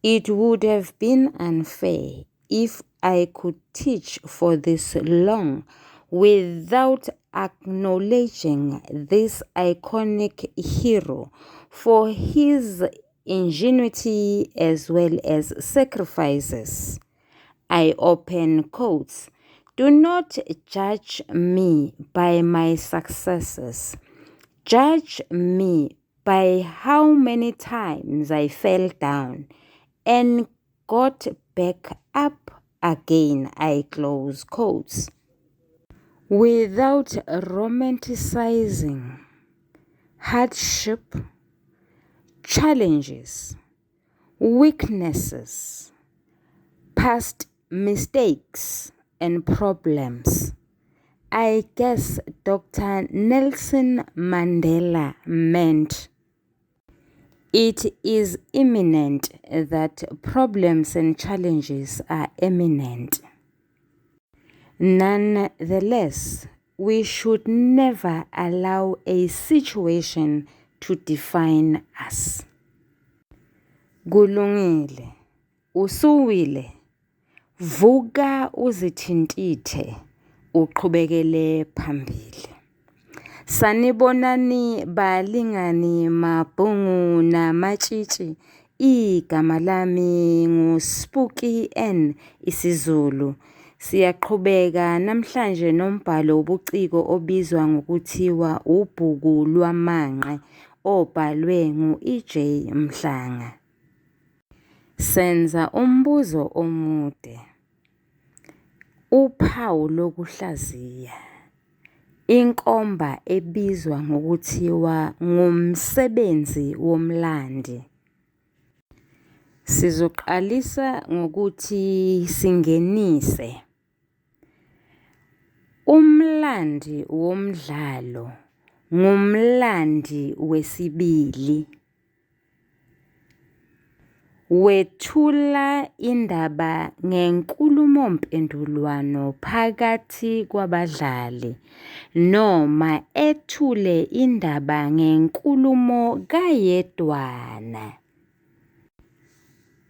It would have been unfair if I could teach for this long without acknowledging this iconic hero for his ingenuity as well as sacrifices. I open quotes. Do not judge me by my successes. Judge me by how many times I fell down and got back up again. I close quotes. Without romanticizing hardship, challenges, weaknesses, past mistakes, and problems. I guess Dr. Nelson Mandela meant it is imminent that problems and challenges are imminent. Nonetheless, we should never allow a situation to define us. Kulungile, usuwile, vuka uzithintithe, uqhubekele phambili. Sanibonani balingani mabhungu namatshitshi. Igama lami nguSpooky N isiZulu. Siyaqhubeka namhlanje nombhalo wobuciko obizwa ngokuthiwa Ubhuku Lwamanqe obhalwe ngu-EJ Mhlanga. Senza umbuzo omude. Uphawu lokuhlaziya. Inkomba ebizwa ngokuthiwa ngumsebenzi womlandi. Sizoqalisa ngokuthi singenise. Umlandi womdlalo ngumlandi wesibili. Wethula indaba ngenkulumompendulwano phakathi kwabadlali noma ethule indaba ngenkulumo kayedwana.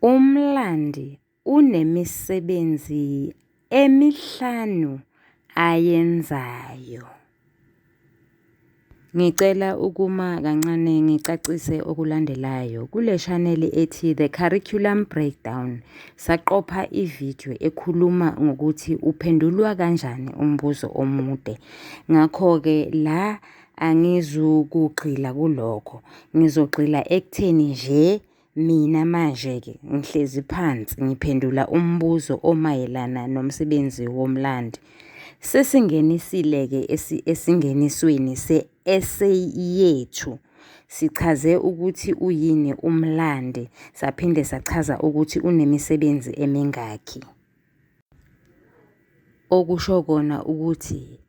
Umlandi unemisebenzi emihlanu ayenzayo. Ngicela ukuma kancane ngicacise okulandelayo. Kule shaneli ethi The Curriculum Breakdown saqopha ividiyo ekhuluma ngokuthi uphendulwa kanjani umbuzo omude. Ngakho-ke la angizukugxila kulokho, ngizogxila ekutheni nje mina manje-ke ngihlezi phansi ngiphendula umbuzo omayelana nomsebenzi womlandi. Sesingenisile-ke esingenisweni se-essay yethu. Sichaze ukuthi uyini umlandi, saphinde sachaza ukuthi unemisebenzi emingakhi. Okusho kona ukuthi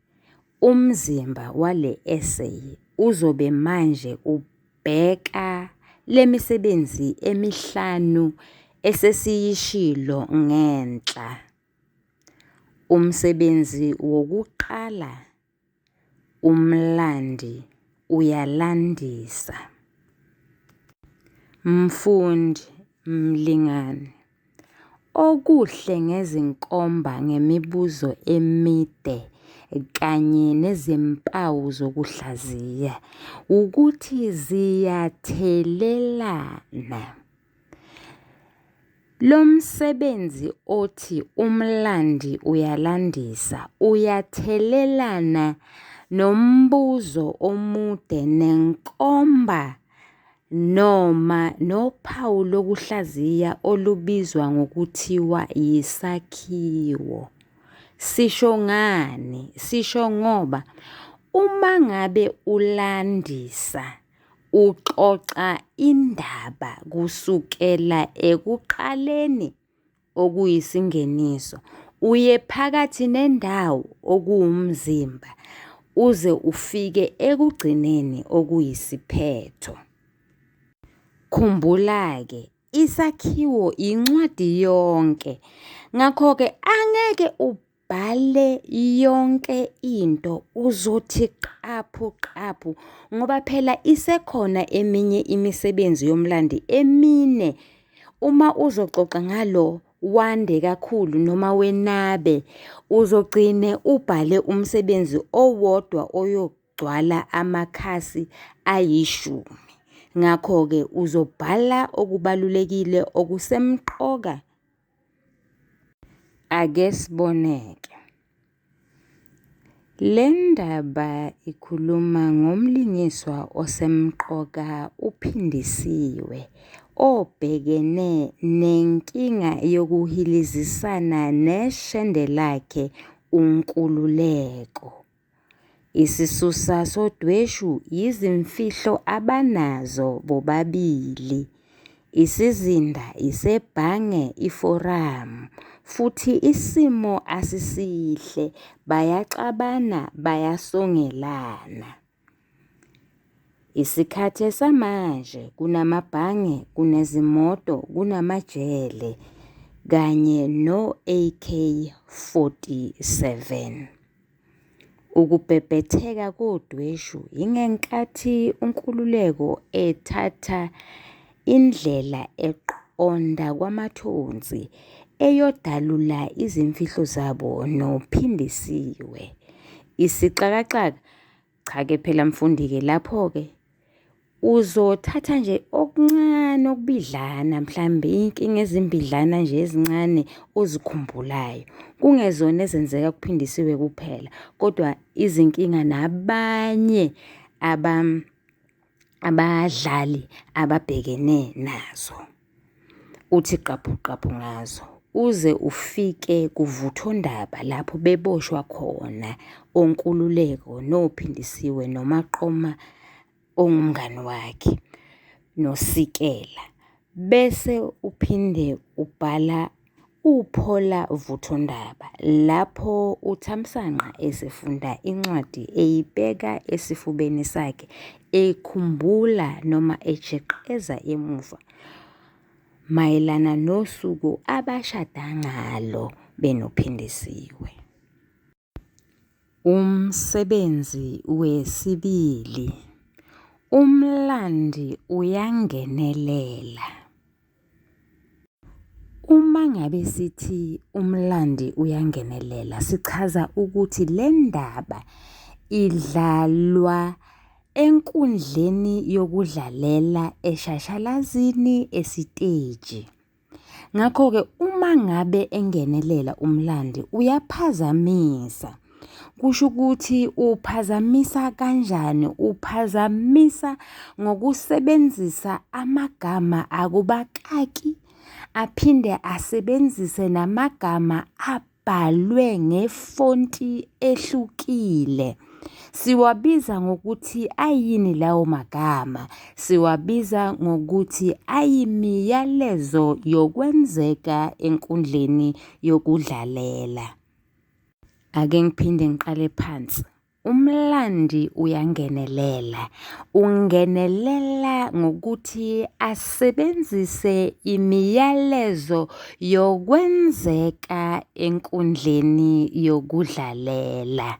umzimba wale essay uzobe manje ubheka lemisebenzi emihlanu esesiyishilo ngenhla. Umsebenzi wokuqala, umlandi uyalandisa. Mfundi, mlingani, okuhle ngezinkomba ngemibuzo emide kanye nezimpawu zokuhlaziya ukuthi ziyathelelana. Lo msebenzi othi umlandi uyalandisa uyathelelana nombuzo omude nenkomba noma nophawu lokuhlaziya olubizwa ngokuthiwa yisakhiwo. Sisho ngani? Sisho ngoba uma ngabe ulandisa uxoxa indaba kusukela ekuqaleni okuyisingeniso, uye phakathi nendawo okuwumzimba, uze ufike ekugcineni okuyisiphetho. Khumbula-ke, isakhiwo incwadi yonke, ngakho-ke angeke ubhale yonke into uzothi qaphu qaphu ngoba phela isekhona eminye imisebenzi yomlandi emine. Uma uzoxoxa ngalo wande kakhulu noma wenabe uzogcine ubhale umsebenzi owodwa oyogcwala amakhasi ayishumi. Ngakho-ke uzobhala okubalulekile okusemqoka. Ake sibone-ke. Le ndaba ikhuluma ngomlingiswa osemqoka uPhindisiwe obhekene nenkinga yokuhilizisana neshende lakhe uNkululeko. Isisusa sodweshu yizimfihlo abanazo bobabili. Isizinda isebhange iForamu futhi isimo asisihle bayaxabana bayasongelana. Isikhathi esamanje kunamabhange, kunezimoto, kunamajele kanye no-AK 47. Ukubhebhetheka kodweshu yingenkathi uNkululeko ethatha indlela eqonda kwaMathonsi eyodalula izimfihlo zabo noPhindisiwe. Isixakaxaka, cha-ke phela mfundi-ke lapho-ke Uzothatha nje okuncane okubidlana mhlambe iy'nkinga ezimbidlana nje ezincane ozikhumbulayo. Kungezona ezenzeka kuPhindisiwe kuphela kodwa izinkinga nabanye abadlali ababhekene nazo. Uthi qaphu qaphu ngazo uze ufike kuvuthondaba lapho beboshwa khona oNkululeko noPhindisiwe noMaqoma ongumngani wakhe noSikela. Bese uphinde ubhala uPhola Vuthondaba lapho uThamsanqa esefunda incwadi eyibeka esifubeni sakhe ekhumbula noma ejeqeza emuva mayelana nosuku abashada ngalo benoPhindisiwe. Umsebenzi wesibili, umlandi uyangenelela. Uma ngabe sithi umlandi uyangenelela sichaza ukuthi le ndaba idlalwa enkundleni yokudlalela eshashalazini esiteji. Ngakho-ke uma ngabe engenelela umlandi uyaphazamisa. Kusho ukuthi uphazamisa kanjani? Uphazamisa ngokusebenzisa amagama akubakaki aphinde asebenzise namagama abhalwe ngefonti ehlukile. Siwabiza ngokuthi ayini lawo magama? Siwabiza ngokuthi ayimiyalezo yokwenzeka enkundleni yokudlalela. Ake ngiphinde ngiqale phansi. Umlandi uyangenelela. Ungenelela ngokuthi asebenzise imiyalezo yokwenzeka enkundleni yokudlalela.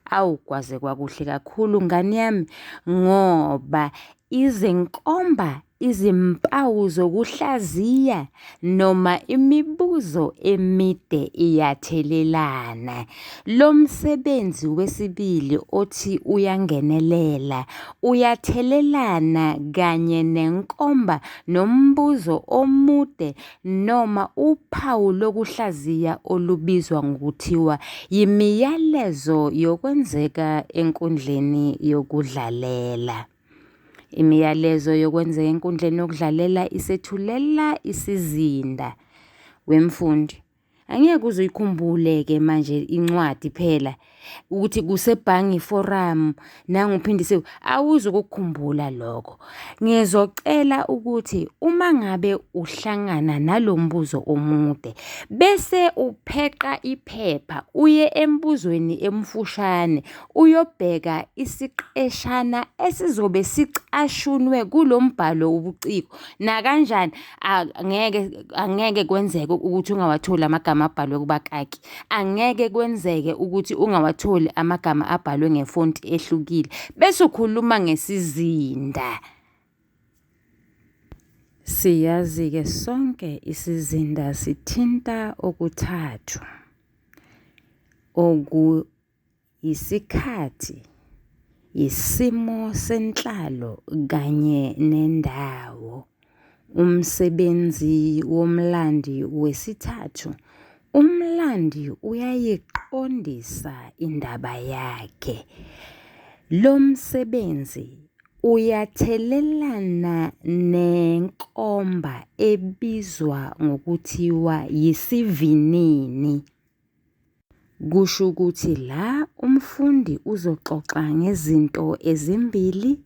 Awu kwaze kwakuhle kakhulu ngane yami ngoba izinkomba Izimpawu zokuhlaziya noma imibuzo emide iyathelelana. Lo msebenzi wesibili othi uyangenelela uyathelelana kanye nenkomba nombuzo omude noma uphawu lokuhlaziya olubizwa ngokuthiwa yimiyalezo yokwenzeka enkundleni yokudlalela. Imiyalezo yokwenzeka enkundleni yokudlalela isethulela isizinda. Wemfundi, angeke uze uyikhumbule-ke manje incwadi phela ukuthi kusebhange iforamu nangu uPhindisiwe, awuzukukukhumbula lokho. Ngizocela ukuthi uma ngabe uhlangana nalo mbuzo omude bese upheqa iphepha uye embuzweni emfushane uyobheka isiqeshana esizobe sicashunwe kulo mbhalo wobuciko. Nakanjani angeke angeke kwenzeke ukuthi ungawatholi amagama abhalwe kubakaki. Angeke kwenzeke ukuthi ungawatholi amagama abhalwe ngefonti ehlukile. Bese ukhuluma ngesizinda. Siyazi-ke sonke isizinda sithinta okuthathu, okuyisikhathi, isimo senhlalo kanye nendawo. Umsebenzi womlandi wesithathu, umlandi uyayiqondisa indaba yakhe. Lo msebenzi uyathelelana nenkomba ebizwa ngokuthiwa yisivinini. Kusho ukuthi la umfundi uzoxoxa ngezinto ezimbili,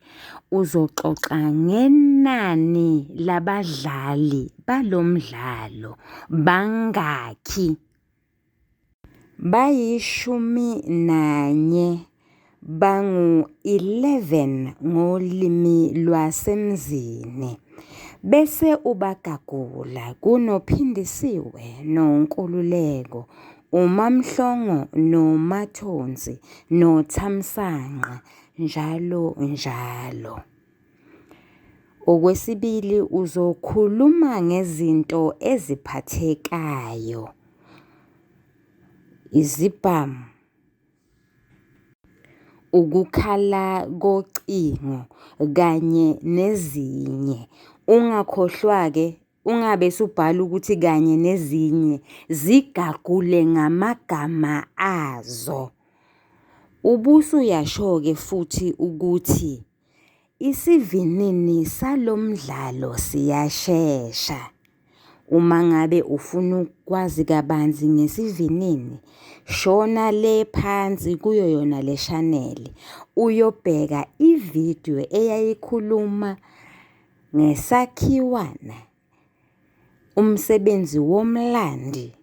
uzoxoxa ngenani labadlali balo mdlalo, bangakhi? Bayishumi nanye, bangu-11 ngolimi lwasemzini. Bese ubagagula kunoPhindisiwe noNkululeko, uMaMhlongo noMathonsi noThamsanqa njalo njalo. Okwesibili uzokhuluma ngezinto eziphathekayo, izibhamu, ukukhala kocingo kanye nezinye. Ungakhohlwa-ke ungabe usubhala ukuthi kanye nezinye, zigagule ngamagama azo. Ubusuyasho-ke futhi ukuthi Isivinini salo mdlalo siyashesha. Uma ngabe ufuna ukwazi kabanzi ngesivinini, shona le phansi kuyo yona le shaneli uyobheka ividiyo eyayikhuluma ngesakhiwana, umsebenzi womlandi,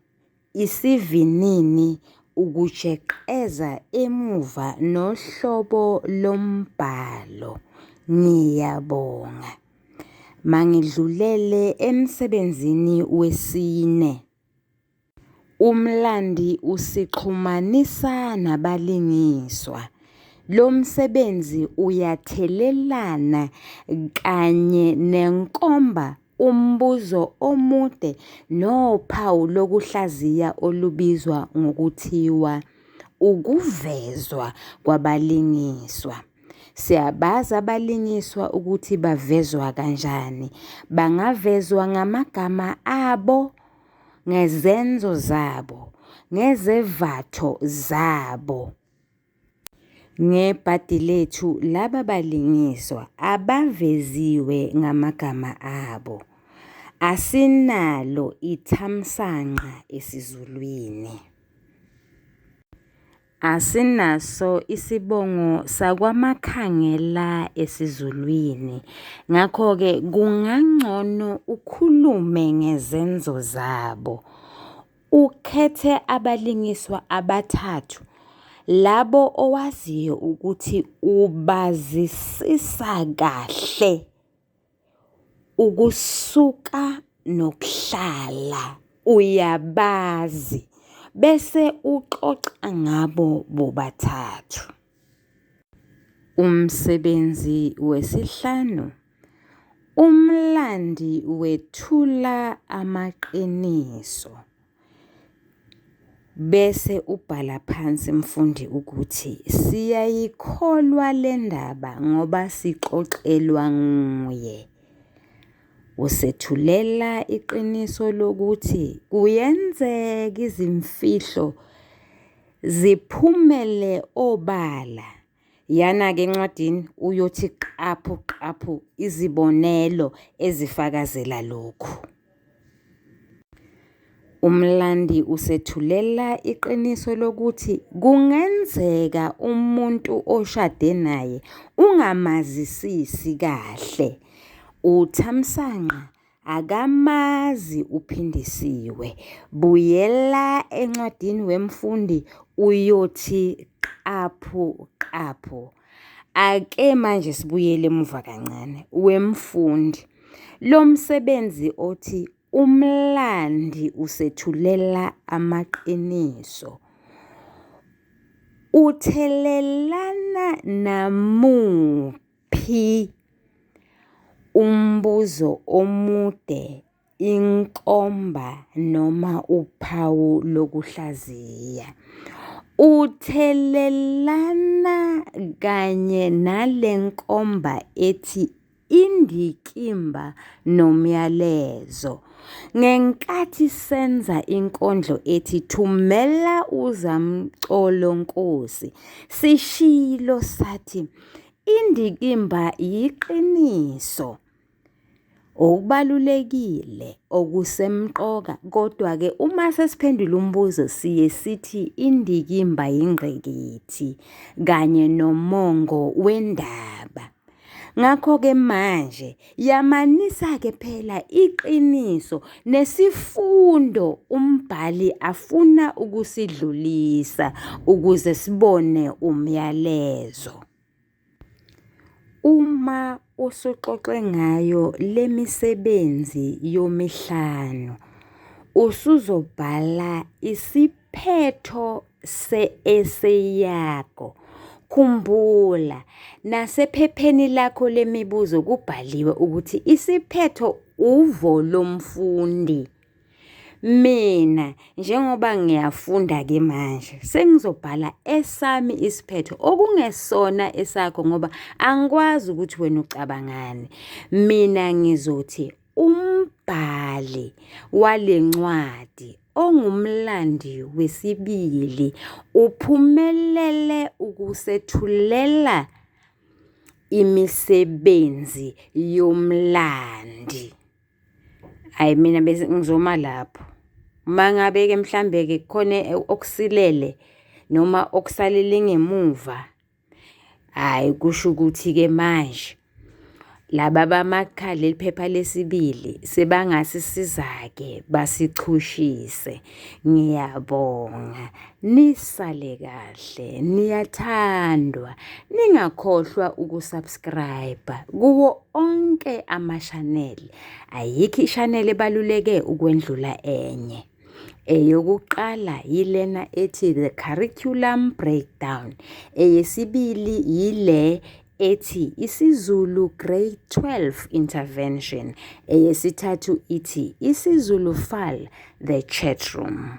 isivinini, ukujeqeza emuva nohlobo lombhalo. Ngiyabonga. Mangidlulele emsebenzini wesine. Umlandi usixhumanisa nabalingiswa. Lo msebenzi uyathelelana kanye nenkomba umbuzo omude nophawu lokuhlaziya olubizwa ngokuthiwa ukuvezwa kwabalingiswa. Siyabazi abalingiswa ukuthi bavezwa kanjani. Bangavezwa ngamagama abo, ngezenzo zabo, ngezevatho zabo. Ngebhadi lethu laba balingiswa abaveziwe ngamagama abo. Asinalo ithamsanqa esiZulwini. Asinaso isibongo sakwaMakhangela esiZulwini. Ngakho-ke kungangcono ukhulume ngezenzo zabo. Ukhethe abalingiswa abathathu labo owaziyo ukuthi ubazisisa kahle ukusuka nokuhlala uyabazi bese uxoxa ngabo bobathathu. Umsebenzi wesihlanu, umlandi wethula amaqiniso bese ubhala phansi mfundi ukuthi siyayikholwa le ndaba ngoba sixoxelwa nguye. Usethulela iqiniso lokuthi kuyenzeka izimfihlo ziphumele obala. Yana-ke encwadini uyothi qaphu qaphu izibonelo ezifakazela lokhu. Umlandi usethulela iqiniso lokuthi kungenzeka umuntu oshade naye ungamazisisi kahle. UThamsanqa akamazi uPhindisiwe. Buyela encwadini wemfundi uyothi qaphu qaphu. Ake manje sibuyele emuva kancane wemfundi. Lo msebenzi othi umlandi usethulela amaqiniso. Uthelelana namuphi? Umbuzo omude, inkomba noma uphawu lokuhlaziya. Uthelelana kanye nale nkomba ethi indikimba nomyalezo. Ngenkathi senza inkondlo ethi thumela uzamcolo Nkosi, sishilo sathi indikimba yiqiniso, okubalulekile, okusemqoka kodwa-ke uma sesiphendula umbuzo siye sithi indikimba yingqikithi kanye nomongo wendaba. Ngakho-ke manje yamanisa-ke phela iqiniso nesifundo umbhali afuna ukusidlulisa ukuze sibone umyalezo. Uma usuxoxe ngayo le misebenzi yomihlanu, usuzobhala isiphetho se-eseyi yakho. Khumbula, nasephepheni lakho lemibuzo kubhaliwe ukuthi isiphetho uvo lomfundi. Mina njengoba ngiyafunda-ke manje sengizobhala esami isiphetho okungesona esakho ngoba angikwazi ukuthi wena ucabangani. Mina ngizothi umbhali wale ncwadi ongumlandi wesibili uphumelele ukusethulela imisebenzi yomlandi. Hhayi mina bese ngizoma lapho. Uma ngabe-ke mhlambe-ke kukhona okusilele noma okusalele ngemuva, hhayi kusho ukuthi-ke manje laba abamakha leli phepha lesibili sebangasisiza-ke basichushise. Ngiyabonga, nisale kahle, niyathandwa. Ningakhohlwa uku-subscribe kuwo onke amashaneli. Ayikho ishaneli ebaluleke ukwendlula enye. Eyokuqala yilena ethi The Curriculum Breakdown. Eyesibili yile ethi isiZulu Grade 12 Intervention. Eyesithathu ithi isiZulu Fal The Chat Room.